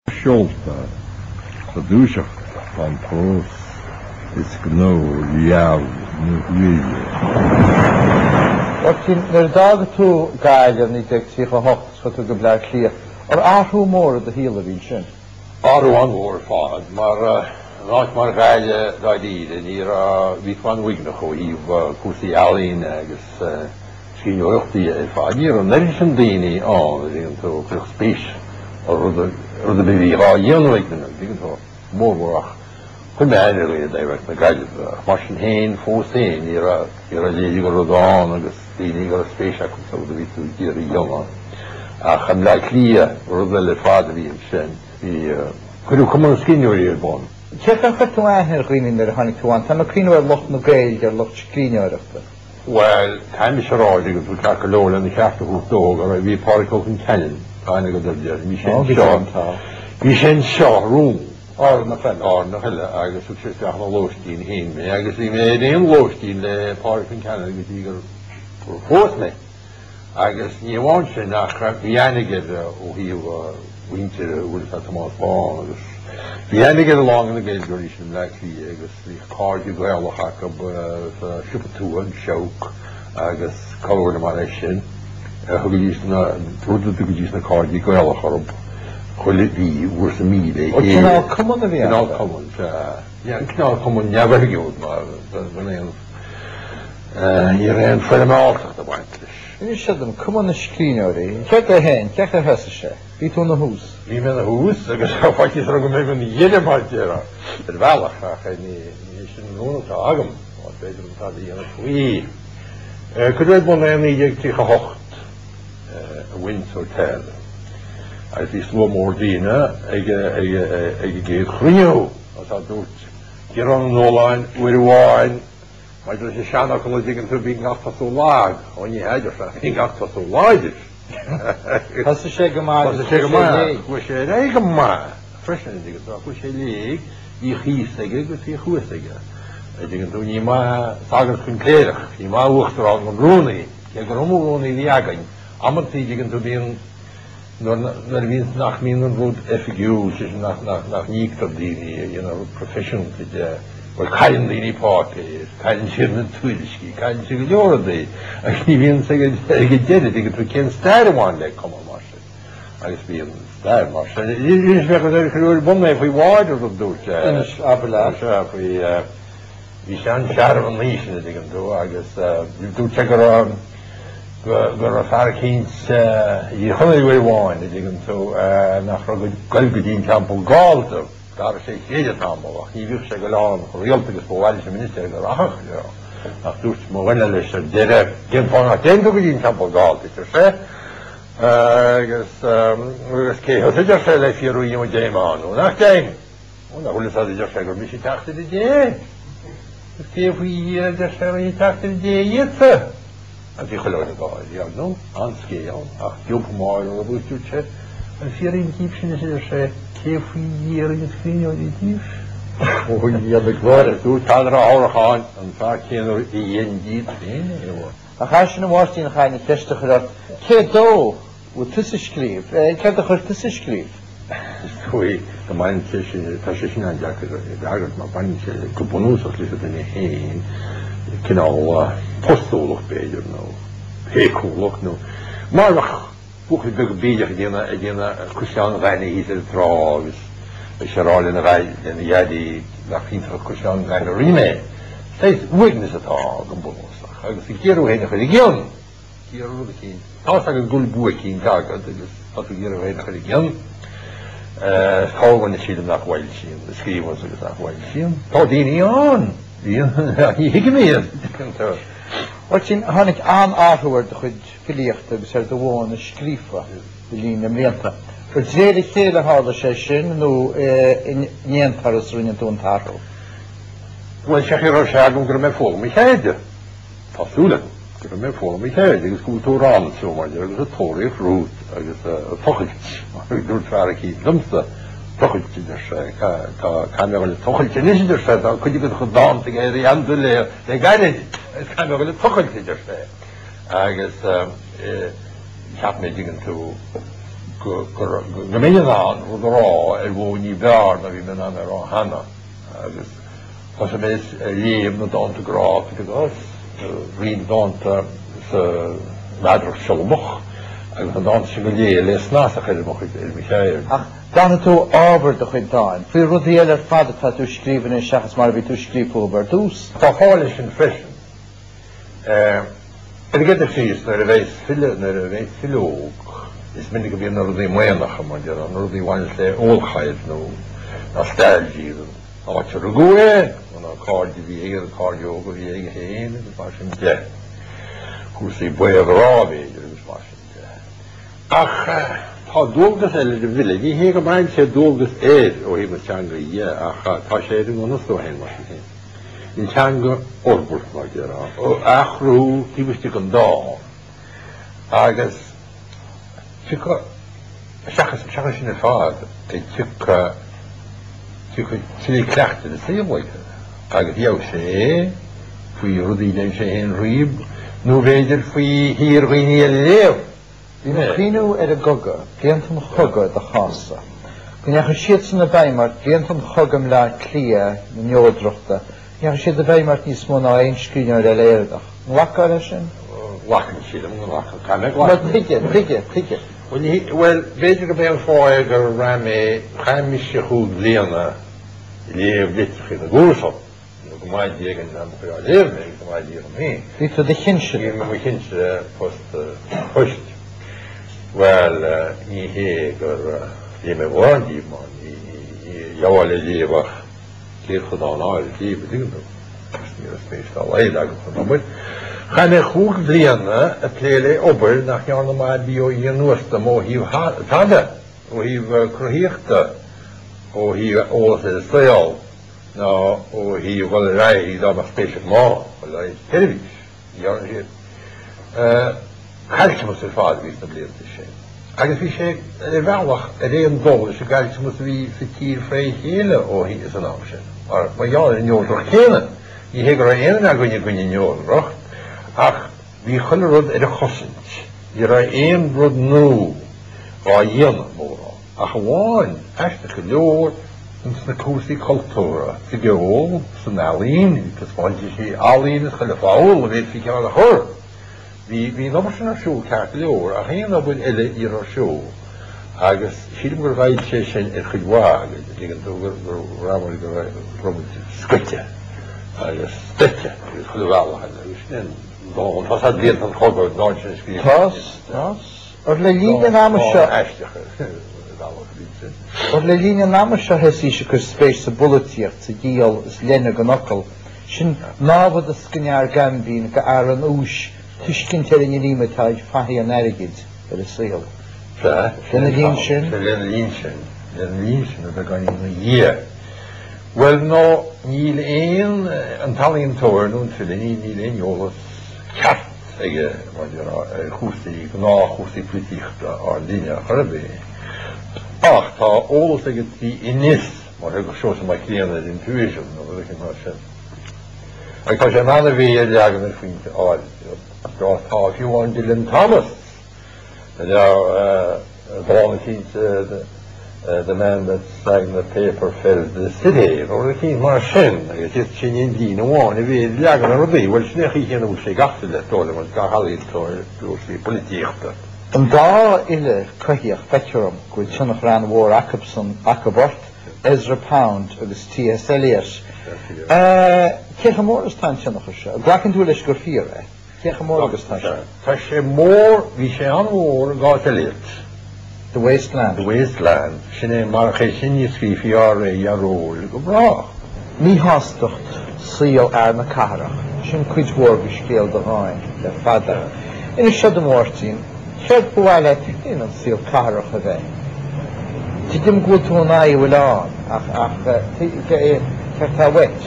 Seolta sa dúiseacht tá an prós is gnó leamh nó huaire. Mháirtín, nuair a d'fhága tú Gaillimh i 1938 is chuaigh tú go Bleá Cliath, ar athrú mór i do shaol a bhí ansin? Athrú an-mhór ar fad, mar in áit mar Ghaillimh dáiríre ní raibh, bhí tú an-uaigneach ó thaobh cúrsaí ealaíne agus scríbhneoireachta ar fad. Ní raibh an oiread sin daoine ann a dtuigeann tú, a chuirfeadh spéis i rud ar bith a bhí dhá dhéanamh ag duine, an dtuigeann tú, mórmhór ach chuir mé aithne ar dhaoine i dTaibhdhearc na Gaillimhe ach mar sin féin, fós féin, ní raibh, ní raibh a leithéid de rud ann agus daoine go raibh spéis acu sa rud a bhí tú ag iarraidh a dhéanamh. Ach i mBleá Cliath, rud eile ar fad a bhí ansin. Bhí, cuireadh Cumann na Scríbhneoirí ar bun. Cé chaoi ar chuir tú aithne ar dhaoine nuair a tháinig tú ann? Tá mé ag cuimhneamh ar lucht na Gaeilge, ar lucht scríbhneoireachta. Bhuel, caithfidh mise a rá, dtuigeann tú, ceart go leor lena cheart a thabhairt dó, go raibh, bhí Pádraig Ó Concheanainn, tá aithne agat air, déarfainn, bhí sé anseo, bhí sé anseo romham, Árannach eile, Árannach eile, agus thug sé isteach ina lóistín féin mé, agus bhí mé ar aon lóistín le Pádraig Concannon go dtí gur, gur phós mé. Agus ní amháin sin, ach bhí aithne aige air ó thaobh a mhuintire, bhfuil fhios a'd, Tomás Bán, agus bhí aithne aige ar a lán de na Gaeilgeoirí sin i mBleá Cliath agus bhí cairde Gaelacha acu sa siopa tuaithe, an Seabhac, agus corruair mar é sin, thugaidís na, rud a dtugaidís na cairde Gaelacha orthu, chuile mhí, uair sa mhí le chéile. Cineál cumann a bhí ann. Cineál cumann, sea. Cineál cumann neamhoifigiúil mar gan aon. Ní raibh aon foirmeáltacht ag baint leis. Inis dom, Cumann na Scríbhneoirí, céard é féin, cén chaoi ar thosaigh sé? Bhí tú ina thús. Bhí mé ina thús agus tá faitíos orm go mbeidh mé ina dheireadh mar a déarfá, ar bhealach, ach ní hé sin an rún atá agam, más féidir liom tada a dhéanamh faoi. Cuireadh ar bun é i 1938 i Wynne's Hotel agus bhí slua mór daoine ag an gcéad chruinniú, agus dúirt Ciarán Ó Nualláin uair amháin, Maidir leis an seanfhocal a dtuigeann tú, bíonn gach tosú lag. Ó ní hea, a deir sé, bíonn gach tosú láidir. Thosaigh sé go maith agus chuaigh sé i léig. Chuaigh sé ar aghaidh go maith freisin, a dtuigeann tú, ach chuaigh sé i léig, bhíodh thíos aige agus bhíodh thuas aige. A dtuigeann tú, ní maith sagart gan cléireach, ní maith uachtarán gan rúnaí, cé gur iomaí rúnaí a bhí againn. Amantaí, a dtuigeann tú, bíonn. Nuair a bhíonns nach mbíonn an rud oifigiúil, sé sin nach n-íoctar daoine a dhéanamh rud proifisiúnta de, bhuel cailleann daoine páipéir, cailleann siad na tuairiscí, cailleann siad go leor rudaí agus ní bhíonn ag an deireadh, tuigeann tú, cén stair a bhain le cumann mar sin agus bíonn stair mar sin. Inis mé go raibh ar bun é faoi Mháire rud a dúirt sé. Inis, abair leat. Sea, faoi, bhí sé an-searbh an oíche sin, a dtuigeann tú, agus dúirt sé go raibh, go raibh fear eicínt i dTír Chonaill uair amháin, a dtuigeann tú, nach raibh ag goil go dtí an Teampall Gallda. D'athraigh sé a chéile tamall, ach ní bhíodh sé ag goil ann chomh rialta agus ba mhaith leis an ministéir go rachadh sé ann. Ach dúirt mo dhuine leis ar deireadh, Cén fáth nach dtéann tú go dtí an Teampall Gallda, a deir sé, agus, agus cé thusa, a deir sé, le fiafraí dhíom an dtéim ann nó nach dtéim? Ó, nach bhfuil fhios a'd, a deir sé, gur mise teachtaire Dé. Agus cé faoi Dhia, a deir sé, an teachtaire Dé iadsa? Agus bhí chuile dhuine ag gáire, ar ndóigh, an-scéal, ach d'iompaigh Máire orm agus dúirt sé, An fiafraím díbhse anois, a deir sé, cé faoi Dhia a rinne scríbhneoirí díbhse? Ó, a Dhia na glóire. Dúirt Peadar Ó hAmhracháin, an fear céanna a dhein díot féin é. Ach ansin, a Mháirtín, chaithfinn an cheist a chur ort, cé dó a bhfuil tusa ag scríobh? Céard a chuir tusa ag scríobh? Is dóigh go mbaineann sé sin, tá sé sin an-deacair a fhreagairt mar baineann sé go bunúsach leis an duine féin, cineál postúlacht b'fhéidir nó péacúlacht nó mar bheadh buachaill beag bídeach ag déanamh ag déanamh caisleán ghainimh thíos ar an trá agus ag sé ag rá lena lena dhaidí nach iontach an caisleán gainimh a rinne mé. Saghas uaigneas atá ann go bunúsach agus ag iarraidh thú féin a chur i gcion. Iarraidh rud eicínt. Tá's agat go bhfuil bua eicínt agat agus tá tú ag iarraidh thú féin a chur i gcion. Is corrdhuine sílim nach bhfoilsíonn, a scríobhanns agus nach bhfoilsíonn. Tá daoine ann! Bíonn, ach ní thuigim iad. Mháirtín, tháinig an-athrú ar do chuid filíochta agus ar do mhodhanna scríofa le linn na mblianta. Ar de réir a chéile a tharla sé sin nó in aon turas a rinne tú an t-athrú? Bhuel, sé chaoi a raibh sé agam go raibh mé ag foghlaim mo cheirde. Tá súil agam go raibh mé ag foghlaim mo cheirde agus go bhfuil tú ag ransú mar deir agus ag tóraíocht romhat agus ag tochailt mar a dúirt fear eicínt liomsa, tochailt a deir sé, tá, caithfidh mé a dhul ag tochailt anois a deir sé, tá cuid de do chuid dánta ag éirí an-doiléir le gairid agus caithfidh mé a dhul ag tochailt a deir sé. Agus cheap mé, dtuigeann tú. go mbeinn in ann rud a rá ar mhodh ní b'fhearr ná bhí mé in ann a rá cheana agus thosaigh mé ag léamh na dánta grá cuid acu, roinnt dánta sa mheadaracht siollabach agus na dánta sin go léir le snas a chur ar mo chuid, ar mo cheird. Ach d'athraigh tú ábhar do chuid dáin, faoi rudaí eile ar fad atá tú ag scríobh anois seachas mar a bhí tú ag scríobh fúthu ar dtús. Tá fáth leis sin freisin. Ar an gcéad dul síos, nuair a bheas file, nuair a bheas file óg, is minic a bhíonn na rudaí maonacha, mar a déarfá, na rudaí a bhaineas le ulchabhar nó nostalgia don áit a rugadh é, nó na cairde a bhí aige, na cairde óga a bhí aige féin agus mar sin de. Cúrsaí baoth-ghrá, b'fhéidir, agus mar sin de. Ach tá dualgas eile ar an bhfile. Ní hé go mbraitheann sé dualgas air ó thaobh na teanga dhe, ach tá sé ar an ndonas dó féin mar sin féin. An teanga a fhorbairt, mar a déarfá, a athrú taobh istigh den dán agus tiocfaidh, seachas, seachas sin ar fad, tiocfaidh, tiocfaidh tuilleadh cleachtaidh ar an saol aige agus gheobhaidh sé é faoi rudaí a dhein sé féin riamh nó b'fhéidir faoi shaothar dhaoine eile a léamh. Bhí mé ag cuimhniú ar an gcogadh, blianta an chogaidh i do chás-sa. Go ndeachaigh siadsan i bhfeidhm ort, blianta an chogaidh i mBleá Cliath, na neodrachta, go ndeachaigh siad i bhfeidhm ort níos mó ná aon scríbhneoir eile Éireannach. An nglacfá leis sin? Glacann, sílim go nglacann. Caithfidh mé glacadh. Bhuel, tuige, tuige, tuige? Bhuel, ní, bhuel, b'fhéidir gurb é an fáth é gur bhraith mé, chaith mise chúig bhliana ag léamh litreacha na gcomharsan. Nó go maith Dia an dream a chuir á léamh mé agus go maith Dia dom féin. Bhí tú i do chinsire. Bhí mé i mo chinsire post poist. Bhuel, ní hé gur léigh mé mórán díobh mar ní gheofá le léamh ach céadchodán áirid díobh, an dtuigeann tú. Agus ní raibh spéis dá laghad agam san obair. Chaith mé chúig bhliana ag plé le obair nach ndearna maith ar bith ó Dhia anuas dom ó thaobh tada, ó thaobh cruthaíochta, ó thaobh eolas ar an saol. ná ó thaobh dhul ar aghaidh dá mbeadh spéis agam ann, dhul ar aghaidh sa tseirbhís. Ní dhearna siad. Caillteamas ar fad a bhí sna blianta sin. Agus bhí sé ar bhealach ar aon dul leis an gcaillteamas a bhí sa tír fré chéile ó thaobh san am sin. Mar mar gheall ar an neodracht chéanna. Ní hé go raibh aon duine againn i gcoinne neodracht, ach bhí chuile rud ar a chosaint. Ní raibh aon rud nua dhá dhéanamh mórán. Ach amháin, aisteach go leor, ins na cúrsaí cultúrtha, sa gceol, san ealaín, bhí taispeántaisí ealaíne is chuile pholl a bhféadfaí ceann a chur. Bhí, bhí an obair sin ar siúl ceart go leor, ach aon obair eile ní raibh ar siúl. Agus sílim gur ghoill sé sin ar chuid mhaith againn, an dtuigeann tú, gur, gur bhraitheamar go raibh, go raibh muid scoite agus stoite agus chuile bhealach eile. Agus sin é an dán, tá sé blianta an chogaidh, an dán sin a scríobh. Tá, tá. Ar le linn an ama seo. Ar le linn an ama seo thosaís ag cur spéis sa bpolaitíocht, sa gciall is leithne den fhocal, sin námhadas den fhear gaimbín go fhear an úis, tuiscint ar an ngreim atá ag fathaigh an airgid ar an saol. Sea, Lena linn sin. Lena linn sin, lena linn sin, a bheagáinín ina dhiaidh. Bhuel, nó níl aon, an t-ealaíontóir nó an file, níl aon eolas ceart aige, mar a déarfá, ar chúrsaí, gnáthchúrsaí polaitíochta ár linne ar chor ar bith. Ach tá eolas aige trí Inis, mar a thugadh Seosamh Mac Grianna ar intuition nó rud éicint mar sin. Agus tá sé in ann a mhéar a leagan ar phointe áirid. Dá tá fiú amháin Dylan Thomas, dán eicínt The man that snagged the paper fell to the city, nó rud eicínt mar sin, agus is sin an líne amháin a mhéar a leagan ar rudaí. Bhuel, sin é an chaoi chéanna a bhfuil sé ag gach file, dóigh liom, agus gach ealaíontóir i gcúrsaí polaitíochta. An dá fhile cruthaíoch, feictear dom go bhfuil tionchar an-mhór acusan, acu ort, Ezra Pound agus T.S. Eliot. Cé chomh mór is atá an tionchar seo? Glacann tú leis gur fíor é? Cé chomh mór agus atá sé? Tá sé mór, bhí sé an-mhór i gcás Eliot. The Waste Land. The Waste Land, sin é, marach é sin ní scríofaí Ár Ré Dhearóil go brách. Míshástacht saol fhear na cathrach, sin cuid mhór de scéal do dháin le fada. Inis seo dom a Mháirtín, céard ba mhaith leat féin an saol cathrach a bheith? Tuigim go bhfuil tú in aghaidh a bhfuil ann, ach, ach, céard tá uait?